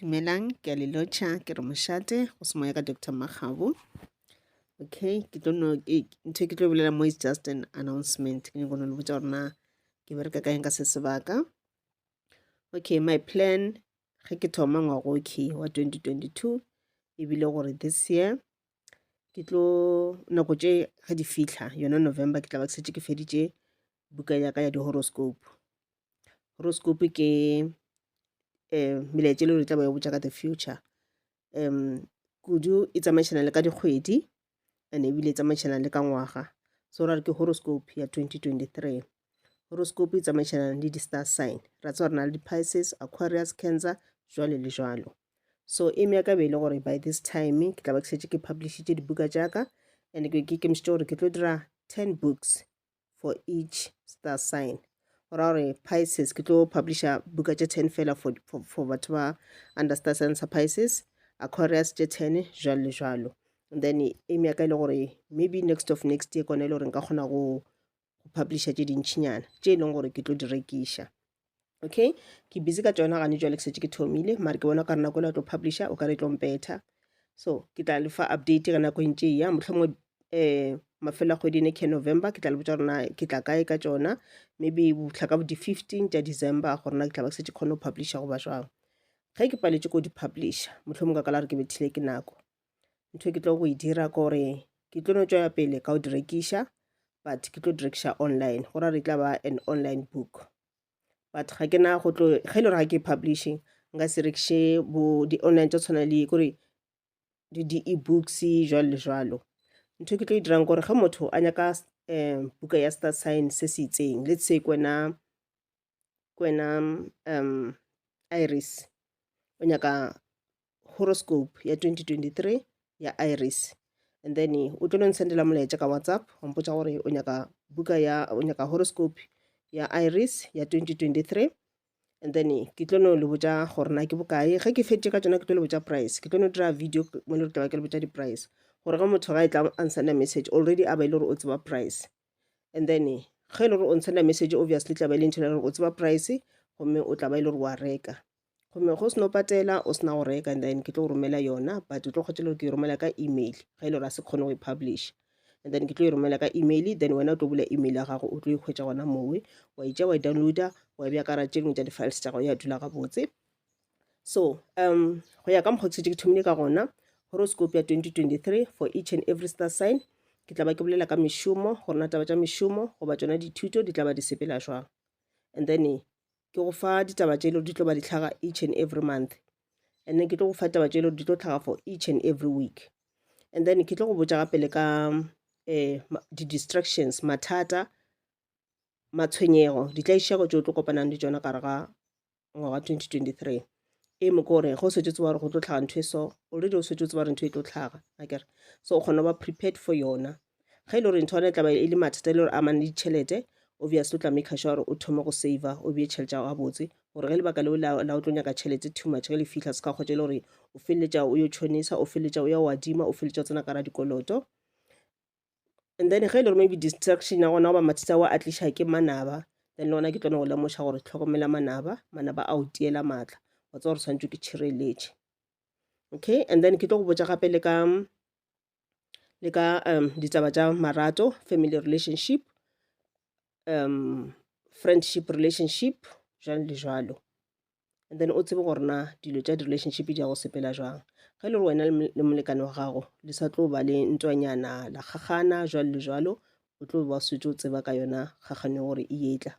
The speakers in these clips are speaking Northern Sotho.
Dumelang, ke a le lotšha, ke re mošate go semoya ka Doctor Makgabo. Okay, ke tlo no ntho e ke tlo bolela mo is just an announcement. Ke nyako no le botša gore na ke bereka ka eng ka se sebaka. Okay, my plan ge ke thoma ngwago okay wa 2022 ebile gore this year ke tlo nako tše ge di fihla yona November ke tla ba ke šetše ke feditše buka ya ka ya di-horoscope. Horoscope ke melaetša e le gore e tla ba e botša ka the future. Kudu e tsamaišana le ka dikgwedi and ebile e tsamaišana le ka ngwaga. So ra re ke horoscope ya 2023. Horoscope e tsamaišana le di-star sign. Ra tseba re na le di-Pisces, Aquarius, Cancer, jwalo le jwalo. So aim ya ka be e le gore by this time ke tla ba ke šetše ke publishitše dibuka tša ka and ke ke ikemišitše gore ke tlo dira 10 books for each star sign. Go ra gore Pisces ke tlo publisha buka tše 10 fela for, for, for batho ba under star sign sa Pisces, Aquarius tše 10 jwalo le jwalo. And then aim ya ka e le gore maybe next of next year kona e le gore nka kgona go go publisha tše dintšhinyana tše e leng gore ke tlo di rekiša. Okay, ke busy ka tšona gane jwale ke šetše ke thomile mare ke bona ka re nako e la tlo publisha o ka re e tlo mpetha. So ke tla le fa update ge nako e ntše e ya mohlomongwe mafelo a kgwedi ene ke November ke tla le botša gore na ke tla kae ka tšona maybe bohla ka bo di-15 tša December gore na ke tla ba ke šetše kgone go publisha goba jwang. Ge ke paletše ko di publisha mohlomongwe ka ka la gore ke bethile ke nako. Ntho e ke tlo go e dira ke gore ke tlo no tšwela pele ka go di rekiša but ke tlo di rekiša online go ra gore e tla ba an online book. But ga ke na go tlo ge e le gore ga ke publish nka se rekiše bo di-online tša tshwana le kore di-e-books jwalo le jwalo. Ntho e ke tlo e dirang kore ge motho a nyaka buka ya star sign se se itseng let's say ke wena ke wena Iris o nyaka horoscope ya 2023 ya Iris and then o tlo no nsendela molaetša ka WhatsApp wa mpotša gore o nyaka buka ya o nyaka horoscope ya Iris ya 2023 and then ke tlo no le botša gore na ke bokae ge ke feditše ka tšona ke tlo le botša price ke tlo no dira video mo le tla ba ke le botša di-price gore ge motho ga e tla a nsenda message already a ba e le gore o tseba price and then ge e le gore o nsenda message obviously tla ba e le ntho e le gore o tseba price gomme o tla ba e le gore wa reka gomme go seno patela o sena go reka and then ke tlo go romela yona but o tlo kgotsa le gore ke e romela ka email ge e le gore a se kgone go e publish and then ke tlo e romela ka email then wena o tlo bula email ya gago o tlo e hwetša gona mowe wa e tšea wa e downloada wa e bea ka gara tše dingwe tša di-files tša gago ya dula gabotse. So go ya ka mokgwa ke šetše ke thomile ka gona horoscope ya 2023 for each and every star sign ke tla ba ke bolela ka mešomo gore na taba tša mešomo goba tšona dithuto di tla ba di sepela jwang and then ke go fa ditaba tše di tlo ba di hlaga each and every month and then ke tlo go fa taba tše di tlo hlaga for each and every week and then ke tlo go botša gape le ka di-distractions mathata matshwenyego ditlaišego tše o tlo kopanang le tšona gare ga ngwaga 2023 e mo kore ge o setse tseba gore go tlo tlhaga ntho e so already o setse o tseba gore ntho e tlo tlhaga akere so o kgona go ba prepared for yona ge e le gore ntho yona e tla ba e le mathata e le gore amane le ditšhelete obviously o tla make sure gore o thome go saver o beye tšhelete ya gago gabotse gore ge lebaka leo la o tlo nyaka tšhelete too much ge le fihla se ka kgotsa e le gore o feleletša o yo tšhonisa o feleletša o ya o adima o feleletša o tsena ka ra dikoloto. And then ge e le gore maybe distraction ya gona goba mathata ao a tliša ke manaba then le gona ke tlo no go lemoša gore hlokomela manaba manaba a o tiela maatla wa tseba gore tshwanetse ke tšhireletše. Okay, and then ke tlo go botša gape le ka le ka ditaba tša marato family relationship friendship relationship jwalo le jwalo. And then o tsebe gore na dilo tša di-relationship di ya go sepela jwang. Ge e le gore wena le molekane wa gago le sa tlo ba le ntwanyana la kgakgana jwalo le jwalo, o tlo ba setse o tseba ka yona kgakgano gore e etla.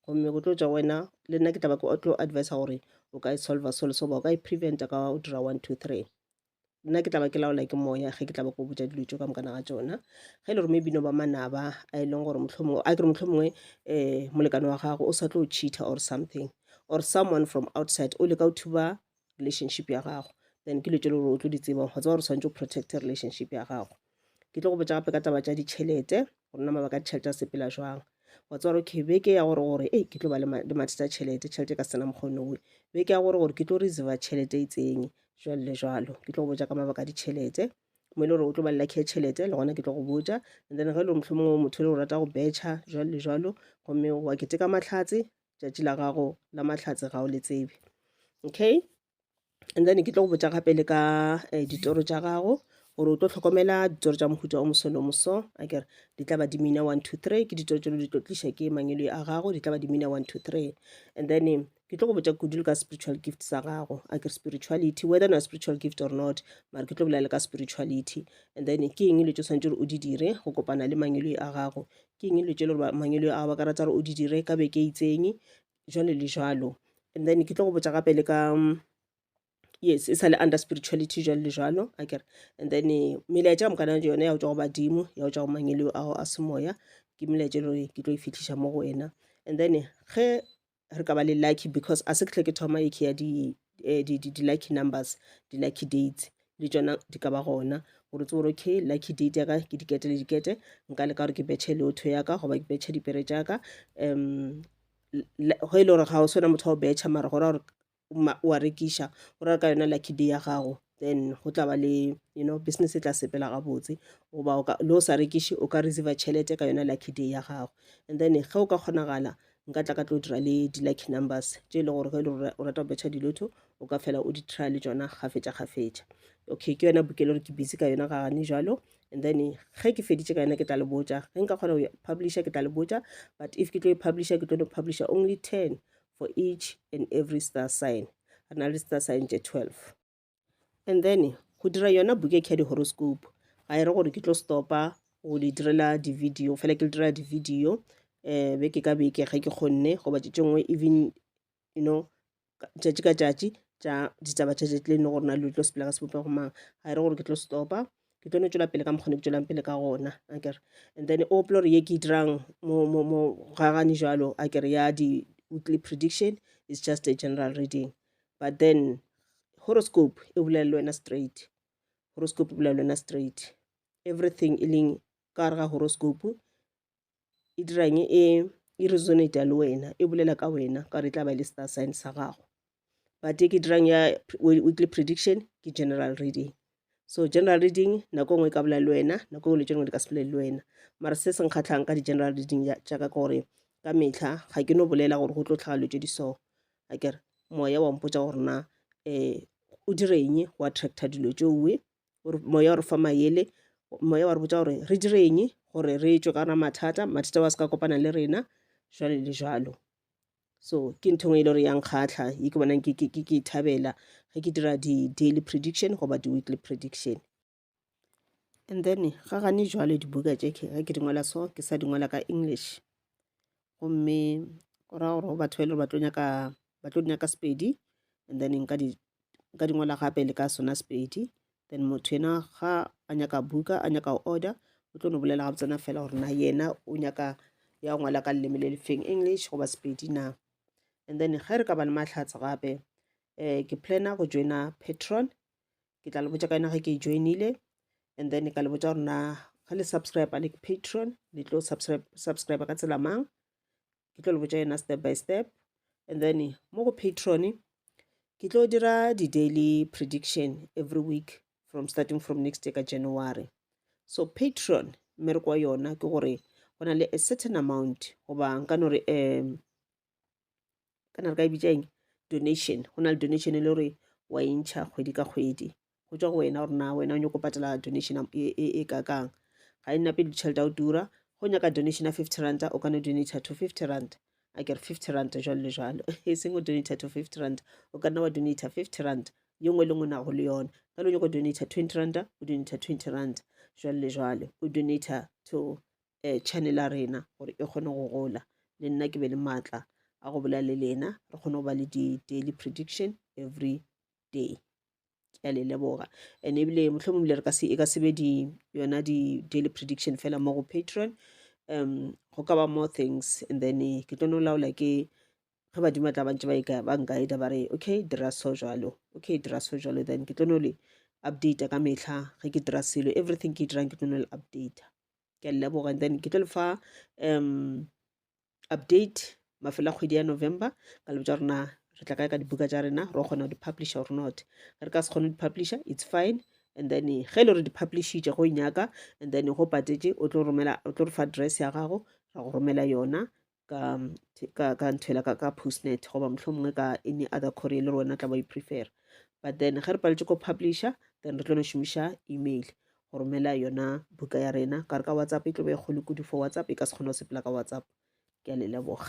Gomme go tlo tšwa wena le nna ke tla ba ke tlo advisa gore o ka e solva so le so goba o ka e preventa ka go dira 1 2 3. Nna ke tla ba ke laola ke moya ge ke tla ba ke go botša dilo tšeo ka mokana ga tšona. Ge e le gore maybe no ba manaba a e leng gore mohlomongwe a ke re mohlomongwe molekane wa gago o sa tlo cheater or something or someone from outside o leka go thuba relationship ya gago then ke dilo tše le gore o tlo di tseba go tseba gore o swanetše o protecte relationship ya gago. Ke tlo go botša gape ka taba tša ditšhelete gore na mabaka a ditšhelete a sepela jwang. Wa tseba gore okay beke ya gore gore ei ke tlo ba le mathata a tšhelete tšhelete e ka se tsena mokgwa owe beke ya gore gore ke tlo receiva tšhelete e itseng jwalo le jwalo. Ke tlo go botša ka mabaka a ditšhelete mo e le gore o tlo ba le lucky ya tšhelete le gona ke tlo go botša and then ge e le gore mohlomongwe o motho e le o rata go betšha jwalo le jwalo gomme wa keteka mahlatse tšatši la gago la mahlatse ga o le tsebe. Okay. And then ke tlo go botša gape le ka eh, ditoro tša gago gore o tlo hlokomela ditoro tša mohuta o moso le o moso akere di tla ba di mina 1 2 3 ke ditoro tšelo di tlo tliša ke mangelo a gago di tla ba di mina 1 2 3 and then eh, ke tlo go botša kudu le ka spiritual gift sa gago akere spirituality whether na spiritual gift or not mara ke tlo bolela le ka spirituality and then ke eng dilo tše o swanetše gore o di dire go kopana le mangelo a gago ke eng dilo tše le gore mangelo a gago ba ka rata gore o di dire ka beke e itseng jwalo le jwalo and then ke tlo go botša gape le ka mm, yes e sa le under spirituality jwalo le jwalo akere and then eh, melaetša ka mokana yone ya go tšwa go badimo ya go tšwa go mangelo ao a semoya ke melaetša e le gore ke tlo e fitlhiša mo go wena and then eh, ge re ka ba le lucky because a se ke tle ke thoma e ke ya di eh, di, di, di lucky numbers di lucky dates le tšona di ka ba gona gore tsebe gore okay lucky date ya ka ke dikete le dikete nka leka gore ke betšhe lotho ya ka goba ke betšhe dipere tša ka um ge e le gore ga o sena motho wa go betšha mara go ra gore o a rekiša go ra ka yona lucky day ya gago then go tla ba le you know business e tla sepela gabotse goba le o sa rekiše o ka receiver tšhelete ka yona lucky day ya gago and then ge o ka kgonagala nka tla ka tlo dira le di-lucky numbers tše e le gore ge e le gore o rata go betšha dilotho o ka fela o di try le tšona kgafetša kgafetša okay ke yona buka e le gore ke busy ka yona ga gane jalo and then ge ke feditše ka yona ke tla le botša ge nka kgona go publisha ke tla le botša but if ke tlo e publisha ke tlo no publisha only 10 for each and every star sign re na le star sign tše 12 and then go dira yona buke ke ya di-horoscope ga e re gore ke tlo stopa go le direla di-video fela ke le direla di-video um beke ka beke ge ke kgonne goba tše nngwe even you know tšatši ka tšatši tša ditaba tša tšatši le gore na le tlo sepela ka sebopego mang ga e re gore ke tlo stopa ke tlo no tšwela pele ka mokgwa ne ke tšwelang pele ka gona akere and then o gopola gore ye ke e dirang mo mo mo gagane jalo akere ya di weekly prediction is just a general reading but then horoscope e bolela le wena straight horoscope e bolela le wena straight everything e leng ka gare ga horoscope e dirang e e resonate le wena e bolela ka wena ka gore e tla ba e le star sign sa gago but e ke dirang ya weekly prediction ke general reading so general reading nako nngwe e ka bolela le wena nako nngwe le tše dingwe di ka se bolele le wena mara se se nkgatlhang ka di-general reading tša ka ke gore ka mehla ga ke no bolela gore go tlo tlhaga dilo tše di so akere moya wa mpotša gore na um o direng go attracta dilo tšeoe gore moya o re fa maele moya wa re botša gore re direng gore re tšwe ka gona mathata mathata wa se ka kopana le rena jwale le jwalo so ke ntho engwe e le gore ya nkgatlha ye ke bonang ke e thabela ge ke dira di-daily prediction goba di-weekly prediction and then ga gane jwale dibuka tše ge ke di ngwala so ke sa di ngwala ka english gomme go raya gore go batho ba e le gore ba tlo nyaka ba tlo di nyaka sepedi and then nka di nka di ngwala gape le ka sona sepedi then motho yena ga a nyaka buka a nyaka go order o tlo no bolela gabotsana fela gore na yena o nyaka ya go ngwala ka leleme le lefeng english goba sepedi na and then ge re ka ba le mahlatse gape um ke planner go joina patron ke tla le botša ka yona ge ke e joinile and then ka le botša gore na ge le subscribe le patron le tlo subscribe subscribe ka tsela mang ke tlo le botša yona step by step and then mo go patron ke tlo dira di-daily prediction every week from starting from next year ka january so patron mmereko wa yona ke gore go na le a certain amount goba nka no re um kana re ka e bitša eng donation go na le donation e le gore wa e ntšha kgwedi ka kgwedi go tšwa go wena gore na wena o nyako patala donation e, e, e kakang ga e nape ditšhelete a go tura go nyaka donation ya 50 rand o ka no donata to 50 rand a ke re 50 rand jwalo le jwalo e seng o donata to 50 rand o ka nna wa donata 50 rand ye nngwe le nngwe nago le yona ka le o nyako donata 20 rand o donata 20 rand jwalo le jwalo o donata to eh, channel ya rena gore e kgone go gola le nna ke be le maatla a go bolela le lena re kgone go ba le di-daily prediction every day ke a le leboga and ebile mohlomong ebile re ka se e ka se be di yona di-daily prediction fela mo go patreon um go ka ba more things and then eh, ke tlo no laola ke ge badimo ba tla ba ntše ba ika ba nkaeda ba re okay dira so jalo okay dira so jalo then ke tlo no le update ka mehla ge ke dira selo everything ke dirang ke tlo no le update ke a leboga and then ke tlo le fa um update mafelo a kgwedi ya november ka le botša rena re tla kae ka dibuka tša rena re kgona go di publisha or not re ka se kgone go di publisha it's fine and then ge e le gore di publishitše go nyaka and then go patetše o tlo romela o tlo re fa address ya gago ra go romela yona. Ka ka ka nthwela ka ka postnet goba mohlomongwe ka any other courier le gore wena tla ba e prefera. But then ge re paletše ko publisher, then re tlo no šomiša email go romela yona buka ya rena ka re ka WhatsApp e tlo be e kgolo kudu for WhatsApp, e ka se kgone go sepela ka WhatsApp. Ke a le leboga.